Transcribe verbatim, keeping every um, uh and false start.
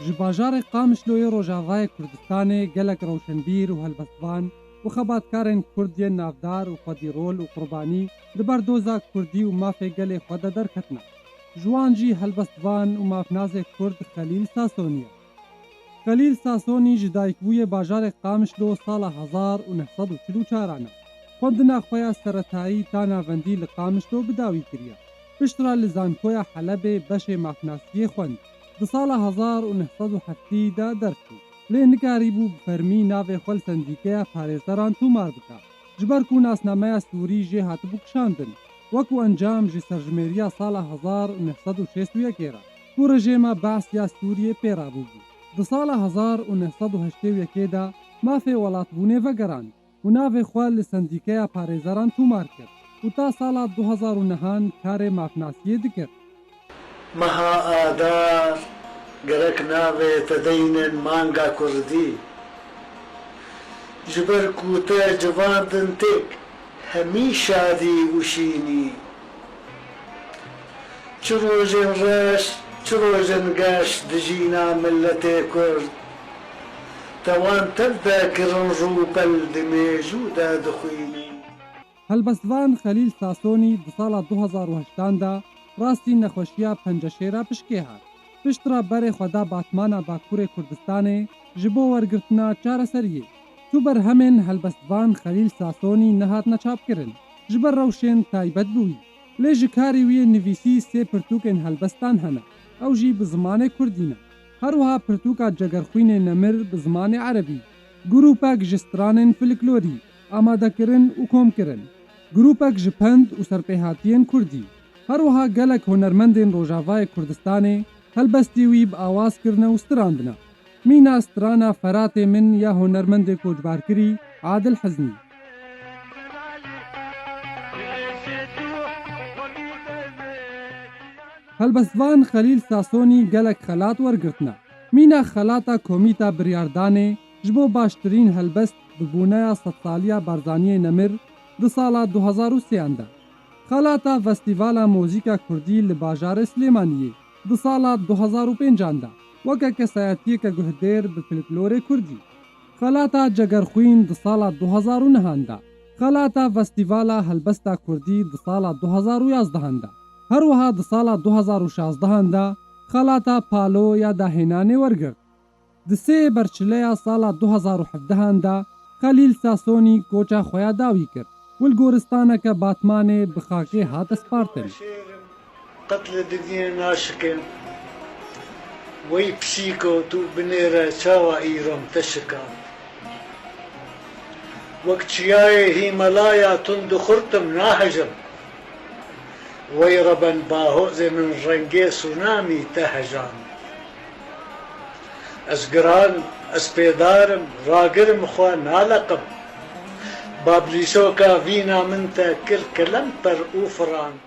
Ji bajarê Qamişloyê Rojavayê Kurdistanê gelek rewşenbîr û helbestvan û xebatkarên Kurd yên navdar û xwedî rol û qurbanî li ber doza Kurdî û mafê gelê xwe de derketine. Ji wan jî helbestvan û mafnasê Kurd Xelîl Sasonî ye. Xelîl Sasonî ji dayikbûyê bajarê Qamişlo sala hezar û neh sed û çil û çaran e. Xwendina xwe ya seretayî ta navendî li Qamişlo bi dawî kiriye. Piştre li Zankoya Helebê beşê mafnasiyê xwend. Di sala hezar û neh sed û heftê de derçû. Lê nikarîbû bi fermî navê xwe li sendîkeya parêzeran tomar bike. Ji ber ku nasnameya Sûrî jê hatibû kişandin. Wekû encam ji serjimêriya sala hezar û neh sed û şêst û yekê re, ku rejêma Be'siya Sûriyê pê rabûbû. Di sala hezar û neh sed û heştê û yekê de mafê welatbûnê vegerand û navê xwe li sendîkeya parêzeran tomar kir û ta sala du hezar û nehan karê mafnasiyê dikir. Meha Adar gerek navê te deynin manga kurdî. Ji ber ku te civandin têk hemî şadî û şînî. Çi rojên reş, çi rojên geş dijîna miletê kurd. Te wan tev de kirin rûpel di mêjû de dixwînî. Helbestvan Xelîl Sasonî di sala du hezar û heştan de rastî nexweşiya penceşêra pişkê hat. Piştre berê xwe da Batmana Bakurê Kurdistanê ji bo wergirtina çareseriyê. Tu berhemên helbestvan Xelîl Sasonî nehatine çapkirin, ji ber rewşên taybet bi wî. Lê ji karê wî yê nivîsî sê pirtûkên helbestan hene, ew jî bi zimanê kurdî ne. Her wiha pirtûka Cegerxwînê Nemir bi zimanê erebî, grûpek ji stranên folklorî, amadekirin û komkirin, grûpek ji pend û serpêhatiyên kurdî. Her wiha gelek hunermendên Rojavayê Kurdistanê helbestî wî bi awaz kirine û strandine. Mîna strana Feratê Min ya hunermendê koçbarkirî Adil Hiznî. Helbestvan Xelîl Sasonî gelek xelat wergirtine. Mîna xelata Komîta Biryardanê ji bo baştirîn helbest bi bûneya sedsaliya Barzaniyê Nemir di sala du hezar û sêyan de. Xelata Festîvala Muzîka Kurdî li bajarê Silêmaniyê di sala du hezar û pêncan de weke kesayetiyeke guhdêr bi folklorê kurdî. Xelata Cegerxwîn di sala du hezar û nehan de. Xelata Festîvala Helbesta Kurdî di sala du hezar û yazdehan de. Her wiha di sala du hezar û şazdehan de xelata Palo ya dahênanê wergirt. Di sê berçileya sala du hezar û hevdehan de Xelîl Sasonî koça xwe ya dawî kir û li goristaneke Batmanê bi xakê hate spartin. Qet li dinyê naşike. Wey pisîko tu binêre çawa îro min te şikand. Wek çiyayê Hîmelaya tund û xurt im nahejim. Wey reben bahozê min rengê sûnamî te hejand. Ez giran im, ez pêdar im, ragirim xwe naleqim. Bablîsoka vîna min te kir kelemper û firand.